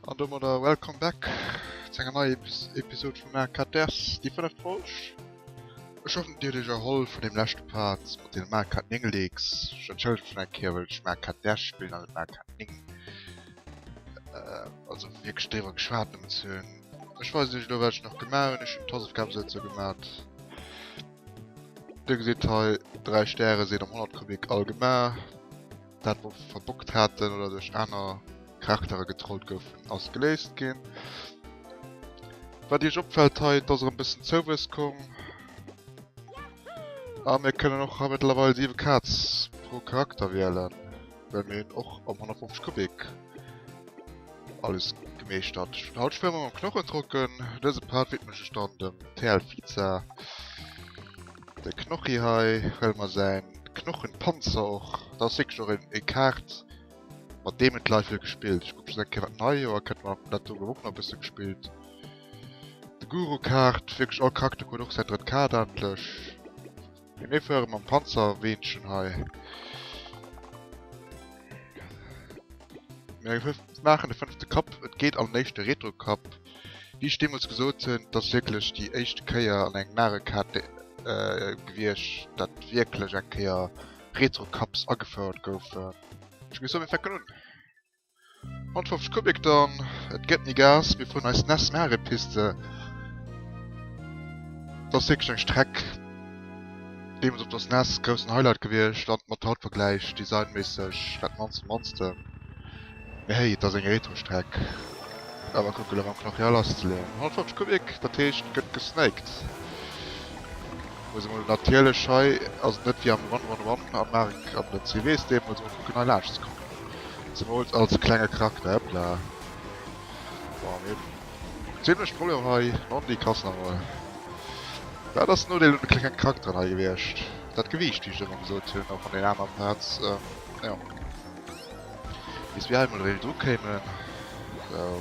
An domadder welcome back zu enger neier Episode vu Mario Kart DS, déi fënneft Folg. Ech hoffen dir hutt iech erholl vun deem leschte Part mat deene Mario Kart 9 Leaks. Ech entschëllege mech nach eng Kéier, well ech Mario Kart DS spillen an net Mario Kart 9. Also wierklech driwwer geschwat nëmmen ze hunn. Ech weisen iech elo wat ech nach gemaach hunn. Ech hunn d'Hausaufgaben souzesoe gemat. Dir gesitt hei 3 Stäre sinn am 100 Kubik all gemaach. Dat wou verbockt haten oder duerch aner Charaktere getrollt goufen ass geléist ginn. Wat iech opfält hei, et ass erëm bëssen Zouwuess komm. A mir kënnen och hei mëttlerweil 7 Kaz pro Charakter wielen, well mir hunn och am 150 Kubik alles gemeeschtert. Haut spille mer mam Knochentrocken. Dëse Part widmen ech dann dem TL Fiza. De Knochi hei, well mer säin Knochenpanzer och, dat ass wierklech och een e Kaart mat deem et Leit vill gespillt. Ech kucken just eng Kéier wat nei Joer kënnt, ma dat do gouf och nach e bësse gespillt. De Guru Kaart, wierklech all Charakter krut och säin drëtt Kaart endlech. Mee mir fuere mam Panzerweenchen hei. Mir maachen de fënnefte Cup, et geet an den éischte Retro Cup. Wéi ech deemools gesot hunn, et ass wierklech déi éischte Kéier an engem Mario Kart gewiescht, dat wierklech eng Kéier Retro Cups agefouert goufen. Ech géif soen, mir fänken un. 150 Kubik dann, et gëtt méi Gas, mir fueren eis nächst Mario Piste. Dat ass wierklech eng Streck, deemools op der SNES groussen Highlight gewiescht an mat haut vergläich designméisseg dat mannst vum mannsten. Mee hey, et ass eng Retro-Streck. Awer kucke elo mam Knoch jo lasszeleeën. 150 Kubik, dat heescht gëtt gesnaked. Muss emol natierlech hei ass et net wéi am One One One am Mark an den CWs deemools, emol kucken hei laanscht ze kommen. Zemools als klenge Charakter, hoppla. Bon, mir hunn zimlech Problemer hei. Non, déi Kass nach emol. Dat ass den Nodeel un de klengen Charakteren hei gewiescht. Dat Gewiicht, wéi ech ëmmer gesot hunn, och an den aneren Parts, jo. Bis mir hei mol eréischt dru kéimen. Sou.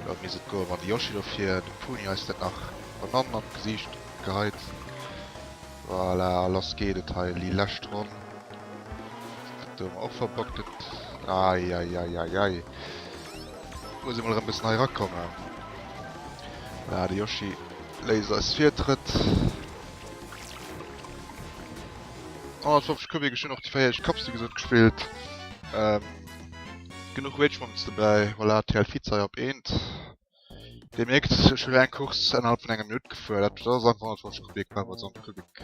Da misst et goen, wann de Yoshi do vir dem Puni eis net nach Banannen an d'Gesiicht geheit. Voilà, a lass geet et hei. Déi lescht Ronn. Dat do hu mer och verbockt. Et. Eieieiei. Muss ee mol erëm bëssen hei erakommen. Voilà, de Yoshi léisst eis Virtrëtt. 150 Kubik, ech hunn och déi 4 Cups wéi gesot gespillt. Ähm, genuch Rage Moments dobäi. Voilà, TL Vize op eent. Dir mierkt, ech hunn eng Course ënnerhalb vun enger Minutt gefuer. Dat ass einfach 150 Kubik par rapport zu 100 Kubik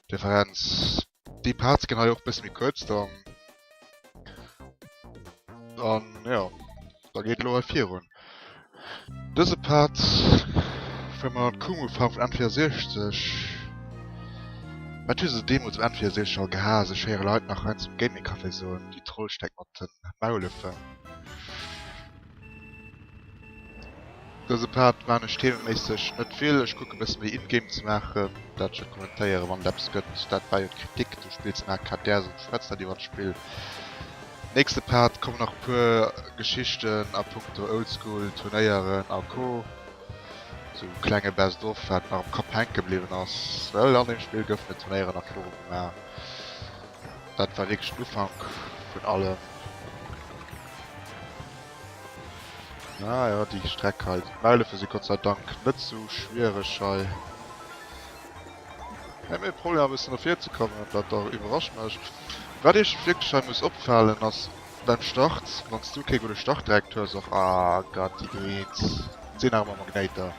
Differenz. Déi Parts ginn hei och bësse méi kuerz dann. An jo, da geet elo hei virun. Dëse Part fuere mer an d'Kumu Farm vun N64. Wat hu se deemools um N64 all gehaasst? Ech héiere Leit nach heiansdo um Gaming Café soen, déi Trollstäck mat de Maulëffen. Dëse Part maan ech thememéisseg net vill, ech kucken bessen méi in-game ze maachen, dat ech net kommentéieren wann et eppes gëtt, dat war jo d'Kritik, du spills nach KDR sou schwätz net iwwert d'Spill. Nächste Part kommen nach puer Geschichten a punkto Oldschool Turnéieren a Co. Sou klenge Best of wat nach am Kapp hänke bliwwen ass, well an deem Spill goufen et Turnéieren a Forum gemaach, dat war wierklech den Ufank vun allem. Ah ja, déi Streck hei. D'Maulëffe si Gott sei Dank net sou schwiereg hei. Mir hu Problemer e bëssen ervir ze kommen, dat da iwwerrascht mech. Wat iech wierklech hei muss opfalen ass beim Start, wann s du kee gudde Start direkt hues, och ah Gott, déi Greens sinn nach ëmmer Magnéiter.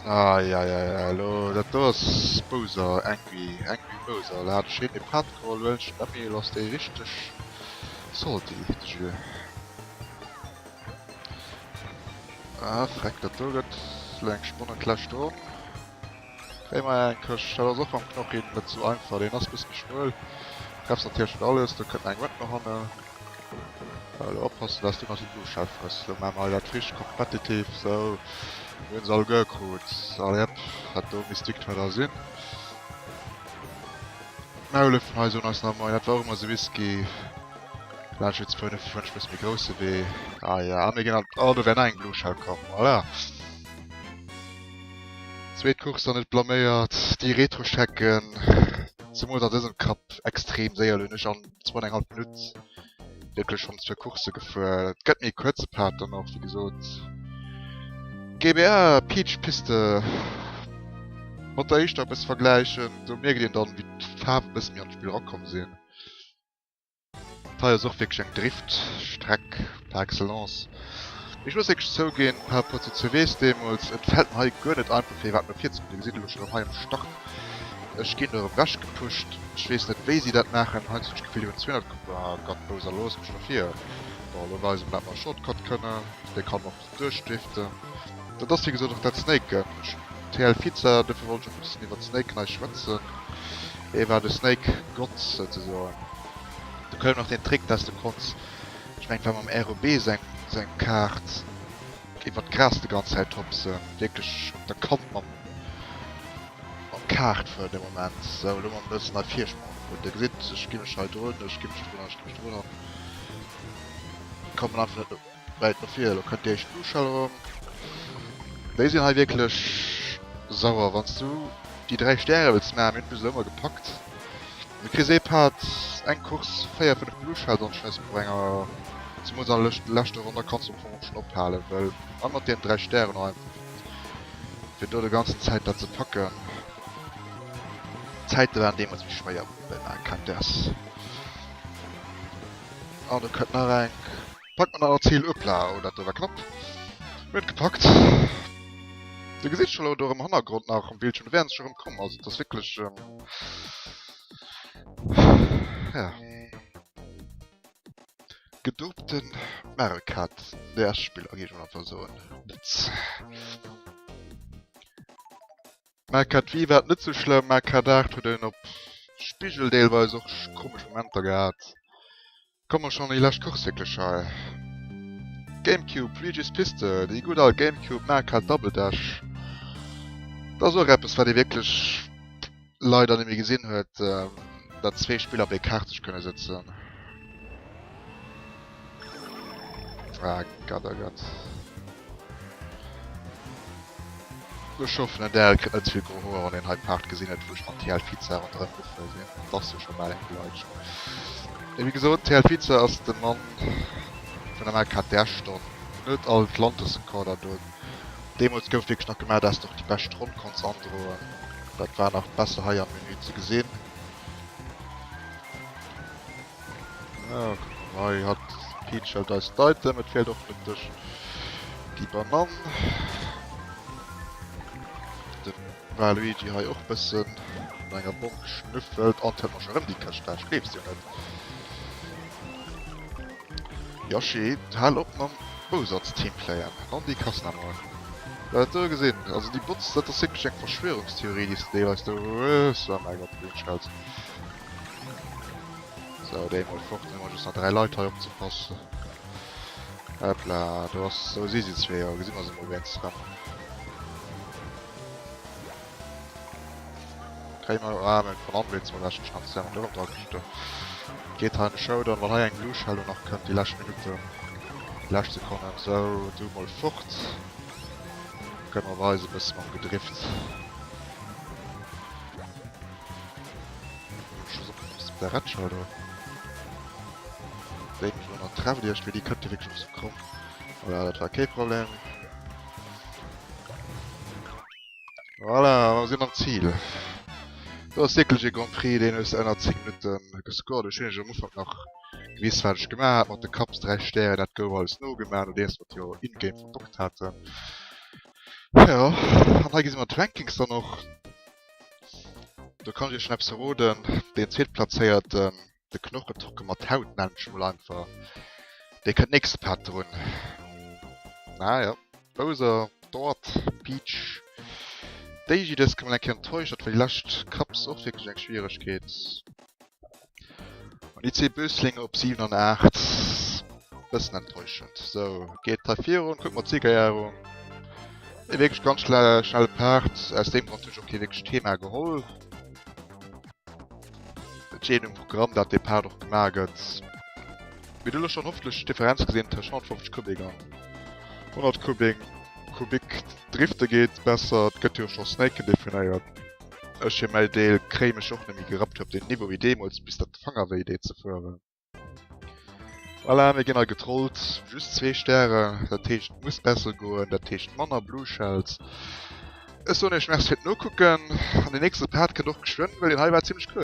Eieiei, elo dat do ass Bowser, Angry, Angry Bowser. Elo hat ech heen de Part geholl, elo hunn ech den Dummy, elo ass dee richteg Salty, de Jules. Ah, freck, dat do gëtt lo eng spannend lescht Ronn. Kréie mer eng Këscht. Dat ass och mam Knochi net sou einfach. Deen ass bëssen méi schmuel. Treffs natierlech net alles. Do kënnt nach eng Wënd no hannen. Elo oppassen, dass du nach déi Blue Shell frëss. Lo maache mer hei dat richteg competitive. Sou, mir hunn se alleguer krut. Allez hop, dat do misst d'Victoire da sinn. D'Maulëffen hei soen eis nach moien. Dat war och ëmmer sou Whisky. Laanscht fir ze fueren, dofir fueren ech bësse méi grousse Wee. Ah ja, a mir ginn an, oh do wär nach eng Blue Shell komm, voilà. Zweet Course dann net blaméiert. Déi Retro-Strecken, zemools an dësem Cup, extrem séier. Lo hunn ech an zwou an eng hallef Minutt. Wierklech schonn zwou Coursse gefuer. Et gëtt méi kuerze Part dann och, wéi gesot. GBA Peach Piste mat der éischter e bësse vergläichen. Do mierkt een dann, wéi d'Faarwe e bësse méi an d'Spill erakomm sinn. Hei ass och wierklech eng Driftstreck par excellence. Mee ech muss wierklech zouginn, par rapport zu CVs deemools, et fält mer hei guer net einfach fir iwwerhaapt no vir ze kommen. Dir gesitt elo schonn erëm hei um Start, ech ginn do erëm ewechgepusht. Ech weess net wéi si dat maachen. Heiansdo hunn ech d'Gefill, déi hunn 200 K. Oh Gott, Bowser, looss mech no vir! Bon, elo weise mer dat mer e Shortcut kënnen. Dee kann och duerchdriften. Dat ass wéi gesot och dat Snaken. TL Fiza, dofir wollt ech och e bëssen iwwert Snaken hei schwätzen. Hie war de Snake Gott souzesoen. Do koum nach deen Trick, dass de konns, ech mengen et war mam ROB seng seng Kaart, iwwert d'Gras de ganz Zäit hopsen. Wierklech op der Kant mam mam Kaart fueren de Moment. Sou, elo mam bëssen hei Virsprong krut. Dir gesitt, ech gi mech hei drun, ech gi mech drun an ech gi mech drun an kommen einfach net Wäit no vir, elo kënnt déi éischt Blue Shell erëm. Déi sinn hei wierklech sauer, wann s du déi 3 Stäre wëlls maachen. Mir hunn et bis elo ëmmer gepackt. Du kriss ee Part, eng Course, 4, 5 Blue Shells anscheinend pro enger, zemools an der leschter Ronn, da kanns du am Fong och schonn ophalen, well a mat deenen 3 Stären och einfach fir do de ganzen Zäit dat ze packen. D'Zäite waren deemools méi schwéier bei Mario Kart DS. An do kënnt nach eng. Packt mer nach Ziel Uppla. Oh, dat do war knapp. Mir hunn et gepackt. Dir gesitt scho lo do am Hannergrond nach am Bildschirm, do wären se scho rëm komm. Also et ass wierklech ähm, ja. Gedopten Mario Kart DS-Spiller, géif ech mol einfach soen. Bots. Mario Kart Wii war et net sou schlëmm, Mario Kart 8 huet een op Spigel deelweis och komesch Momenter gehat. Komme mer schonn an déi lescht Course wierklech hei. Gamecube, Luigi's Piste, déi gutt al Gamecube Mario Kart Double Dash. Dat ass och eppes wat ee wierklech leider net méi gesinn huet, dat zwee Spiller op ee Kart sech kënne sëtzen. Ah Gott, oh Gott. Ech hoffen den Daryl kritt net ze vill gro Hoer wann een hei Part gesinn huet wou ech mat TL Fiza ronderëm gefuer sinn. Dat ass jo scho bal eng Beleidegung. Mee wéi gesot, TL Fiza ass de Mann vun der Mario Kart Dash-Stonn. Net all d'Landesrekorder do. Deemools gouf wierklech nach gemaach dass de och déi bescht Ronn konns androen. Dat war nach besser hei am Menü ze gesinn. Ja, kucken wir hei hat Peach halt eis d'Item, et feelt och net duerch déi Banann. De Waluigi hei och bëssen no enger Bomm geschnüffelt an huet mer scho rëm déi Këscht da, ech gleefs jo net. Yoshi, hal op mam Bowser ze teamplayen, an déi Kass nach emol. Dat do gesinn, also déi Bots, dat ass wierklech eng Verschwörungstheorie déi s de deelweis do hues. Oh mäi Gott, Green Shells. So, déi mol fort, dann hu mer just nach 3 Leit hei opzepassen. Hopla, do ass, do si si zwee, jo, gesi mer se mol wéinst rem. Kréie mer, ah, mir hunn d'Banann wéinst mol ewechgeschnappt, se haben do rem dra gesto. Geet hei an de Showdown, wann hei eng Blue Shell lo nach kënnt, déi lescht Minutten, déi lescht Sekonnen. Sou, du mol fort. Kënne mer weisen, e bësse mam Gedrift. Der Retscher do. Déi mech elo nach trefft iergendwéi, déi kënnt jo wierklech och sou kromm. Voilà, dat war kee Problem. Voilà, mer sinn am Zil. Do ass wierklech e Grand Prix, deen hues de ënner 10 Minutte gescored. Ech hunn iech am Ufank nach gewis, wat ech gemaach hat mat de Cups, 3 Stären, dat gouf alles nogemaach, nodeems mer et jo in-game verbockt haten. Jo, an hei gesi mer d'Rankings dann och. Do kann ech iech schon eppes verroden, deen zweetplazéierten, de Knochentrocke mat Haut nennen ech mol einfach, dee kënnt nächste Part drun. Naja, Bowser, Dort, Peach, Daisy, dës koum eng Kéier enttäuscht, dat war déi lescht Cups och wierklech eng Schwieregkeet. An déi zwee Böslinge op 7 an 8, bëssen enttäuschend. Sou, geet hei virun, kucke mer d'Siegerehrung. E wierklech ganz schnelle Part, aus deem Grond hunn ech och kee wierklecht Thema geholl. Et steet um Programm, dat dee Part och gemaach gëtt. Mir hunn elo schonn hoffentlech d'Differenz gesinn tëscht 150 Kubik an 100 Kubik. Kubik drifte geet besser, et gëtt jo scho Snaken definéiert. Ech fir mäi Deel kréie mech och net méi gerappt fir op deen Niveau wéi deemools bis dat de Fanger wéi deet ze fueren. Voilà, mir ginn hei getrollt. Just zwee Stäre, dat heescht et muss besser goen, dat heescht manner Blue Shells. Ech soen iech Merci fir d'Nokucken an den nächste Part kënnt och geschwënn, well deen hei war zimmlech kuerz.